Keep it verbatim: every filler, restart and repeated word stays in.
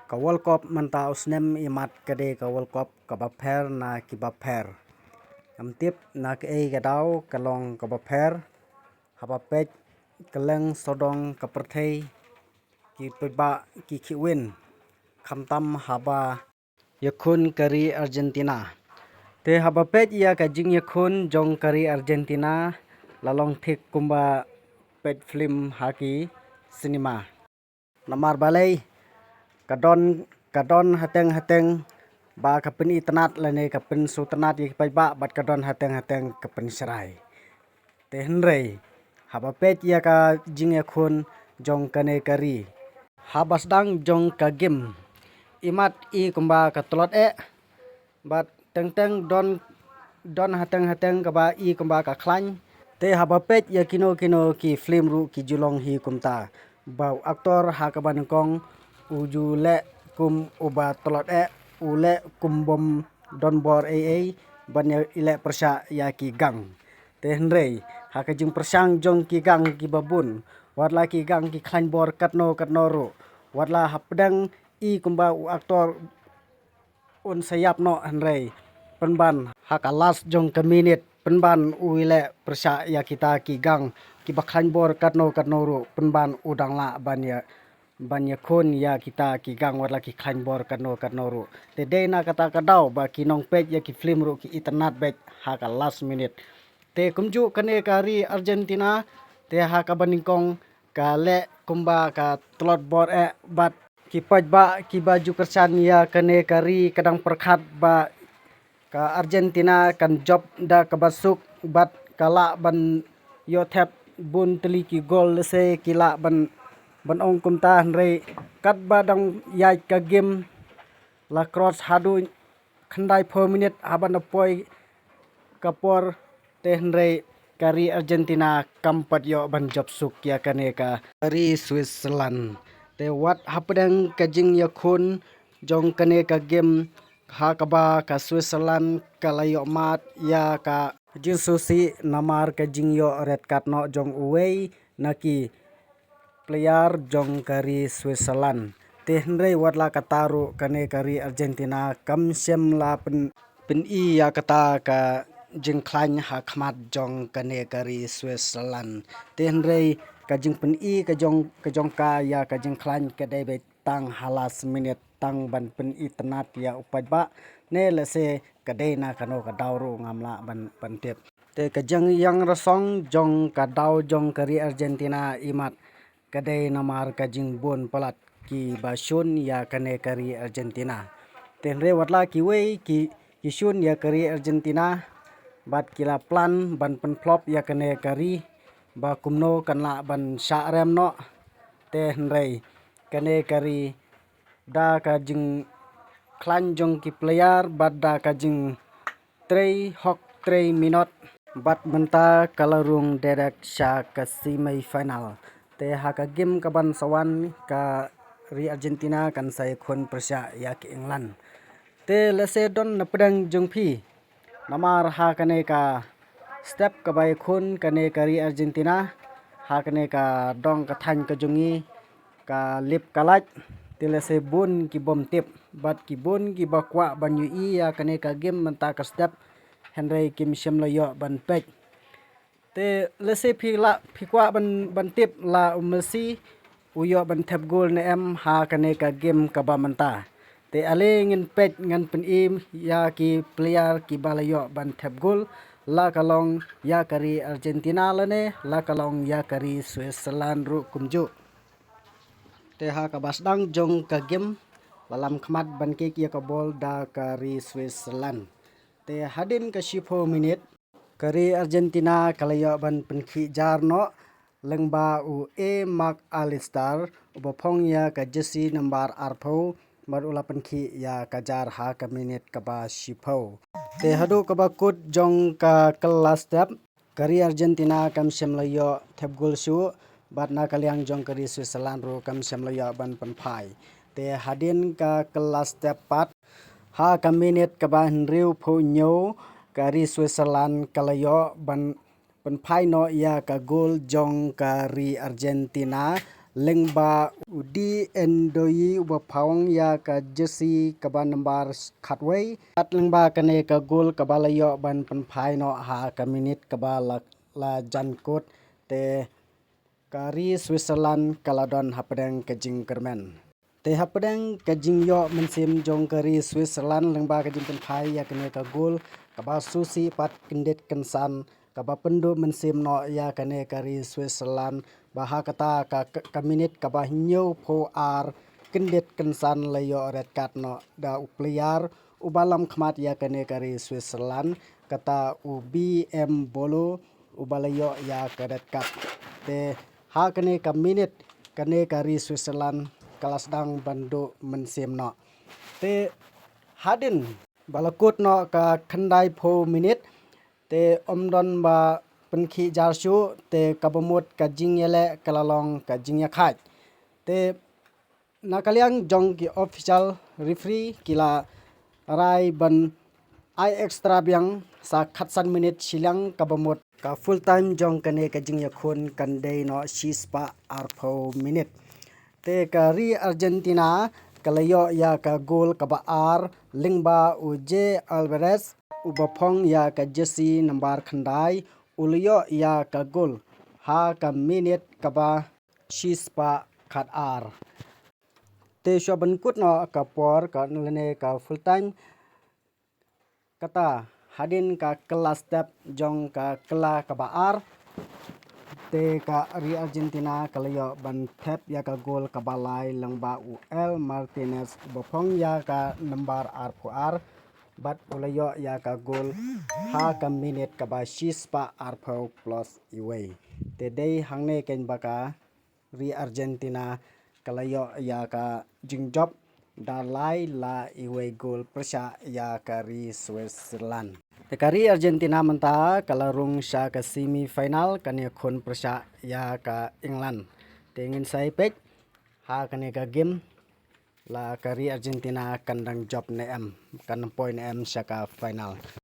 Ka World Cup mynta u snem imat ka dei ka World Cup kaba pher na kiba pher. Ngam tip na kaei ka daw ka long kaba pher. Haba peit ka leng sawdong ka pyrthei, ki paidbah ki khih win, khamtam haba ïakhun ka ri Argentina. Te haba peit ïa ka jingïakhun jong ka ri Argentina la long thik kumba peit film ha ki cinema. Namar balei, ka don, ka don hateng hateng ba ka pynitynnad lane ka pynsngewtynnad ïa ki paidbah, bad ka don hateng hateng ka pynshrai. Te hynrei haba peit ïa ka jingïakhun jong kane ka ri, haba sdang jong ka game, imat i kumba ka tlot eh, bad teng teng don, don hateng hateng kaba i kumba ka khlaiñ. Te haba peit ïa kino kino ki film ruh ki ju long hi kumta, ba u actor ha kaba nyngkong u ju leh kum uba tlot eh, u leh kum bym don bor ei ei ban ïa, i leh pyrshah ïa ki gang. Te hynrei ha ka jingpyrshang jong ki gang kiba bun, wat la ki gang ki khlaiñ bor katno katno ruh, wat la hapdeng i kumba u actor un sa ïap noh, hynrei pynban ha ka last jong ka minit pynban u i leh pyrshah ïa kita ki gang kiba khlaiñ bor katno katno ruh, pynban u dang lah ban ïa, ban ïakhun ïa kita ki gang wat la ki khlaiñ bor katno katno ruh. Te dei na kata ka daw ba ki nongpeit ïa ki film ruh ki itynnad beit ha ka last minit. Te kumjuh kane ka ri Argentina, te ha kaba nyngkong ka leh kumba ka tlot bor eh, bad ki paidbah kiba ju kyrshan ïa kane ka ri ka dang pyrkhat ba ka Argentina kan jop da kaba suk bad ka lah ban ïoh thep bun tylli ki gol, lehse ki lah ban, ban ong kumta, hynrei katba dang ïaid ka game la cross haduh khyndai phew minit haba na poi ka por, te hynrei ka ri Argentina kam pat ïoh ban jop suk ïa kane ka ri Switzerland. Te wat hapdeng ka jingïakhun jong kane ka game ha kaba ka Switzerland ka la ïoh mad ïa ka jingsngewsih namar ka jingïoh red card noh jong uwei na ki player jong ka ri Switzerland. Te hynrei wat la kata ruh kane ka ri Argentina kam shym la pyn, pyni ïa kata ka jingkhlaiñ ha khmat jong kane ka ri Switzerland. Te hynrei ka jingpyni ka jong, ka jong ka ïa ka jingkhlaiñ ka dei beit tang ha last minit, tang ban pynitynnad ïa u paidbah, ne lehse ka dei na kano ka daw ruh ngam lah ban, ban tip. Te ka jingïang rasong jong ka daw jong ka ri Argentina imat ka dei namar ka jingbun palat kiba shun ïa kane ka ri Argentina. Te hynrei wat la kiwei ki, ki shun ïa ka ri Argentina bad ki la plan ban pynphlop ïa kane ka ri ba kumno kan lah ban shah rem noh. Te hynrei kane ka ri da ka jingkhlaiñ jong ki player bad da ka jingtrei hok trei minot, bad mynta ka la rung direct sha ka semi final. Te ha ka game kaban sa wan ka ri Argentina kan sa ïakhun pyrshah ïa ki England. Te lehse don na pdeng jong phi, namar ha kane ka step kaba ïakhun kane ka ri Argentina ha kane ka dong ka thaiñ ka jong ngi, ka lip ka lait, te lehse bun ki bym tip bad ki bun kiba kwah ban ïohi ïa kane ka game mynta ka step, hynrei kim shym la ïoh ban peit. Te lehse phi lah, phi kwah ban, ban tip la u Messi u ïoh ban thep gol ne em ha kane ka game kaba mynta. Te ale ngin peit, ngan pyni ïa ki player kiba la ïoh ban thep gol, la ka long ïa ka ri Argentina lane la ka long ïa ka ri Switzerland ruh kumjuh. Te ha kaba sdang jong ka game la lam khmat ban kick ïa ka bol da ka ri Switzerland. Te hadien ka shiphew minit ka ri Argentina ka la ïoh ban pynkhih jar noh lyngba u A. Mac Allister uba phong ïa ka jersey nambar arphew, bad u la pynkhih ïa ka jar ha ka minit kaba shiphew. Te haduh kaba kut jong ka kylla step ka ri Argentina kam shym la ïoh thep gol shuh, bad na ka liang jong ka ri Switzerland ruh kam shym la ïoh ban pynphai. Te hadien ka kylla step pat ha ka minit kaba hynriewphew hynñiew ka ri Switzerland ka la ïoh ban pynphai noh ïa ka gol jong ka ri Argentina lyngba u Di Ndoye uba phong ïa ka jersey kaba number khatwei. Kat lyngba kane ka goal kaba la ïoh ban pynphai noh ha ka minit kaba la, la jan kut, te ka ri Switzerland ka la don hapdeng ka jingkyrmen. Te hapdeng ka jingïoh mynsiem jong ka ri Switzerland lyngba ka jingpynphai ïa kane ka goal kaba sngewsih pat kyndit kynsan, kaba pynduh mynsiem noh ïa kane ka ri Switzerland, ba ha kata ka, ka, ka minit kaba hynñiewphew ar kyndit kynsan la ïoh red card noh da u player uba lam khmat ïa kane ka ri Switzerland, kata u B M Bolo, uba la ïoh ïa ka red card. Te ha kane ka minit kane ka ri Switzerland ka la sdang ban duh mynsiem noh. Te hadien ba la kut noh ka khyndaiphew minit, te ym don ba pynkhih jar shuh, te kaba mut ka jingïaleh ka la long ka jingïakhaid. Te na ka liang jong ki official, referee ki la rai ban ai extra biang sa khatsan minit shiliang, kaba mut ka full time jong kane ka jingïakhun kan dei noh shispah arphew minit. Te ka ri Argentina ka la ïoh ïa ka goal kaba ar lyngba u Jay Alvarez uba phong ïa ka jersey number khyndai, u la ïoh ïa ka goal ha ka minit kaba shispah khatar. Te shuwa ban kut noh ka por ka lane ka full time, kata hadien ka kylla step jong ka kylla kaba ar, te ka ri Argentina ka la ïoh ban thep ïa ka goal kaba lai lyngba u El Martinez uba phong ïa ka number arphew ar, bad u la ïoh ïa ka goal ha ka minit kaba shispah arphew plus iwei. Te dei hangne keiñ ba ka ri Argentina ka la ïoh ïa ka jingjop da lai la iwei goal pyrshah ïa ka ri Switzerland. Te ka ri Argentina mynta ka la rung sha ka semi final, kan ïakhun pyrshah ïa ka England. Te ngin sa ïa peit ha kane ka game la ka ri Argentina kan dang jop ne em, kan poi ne em sha ka final.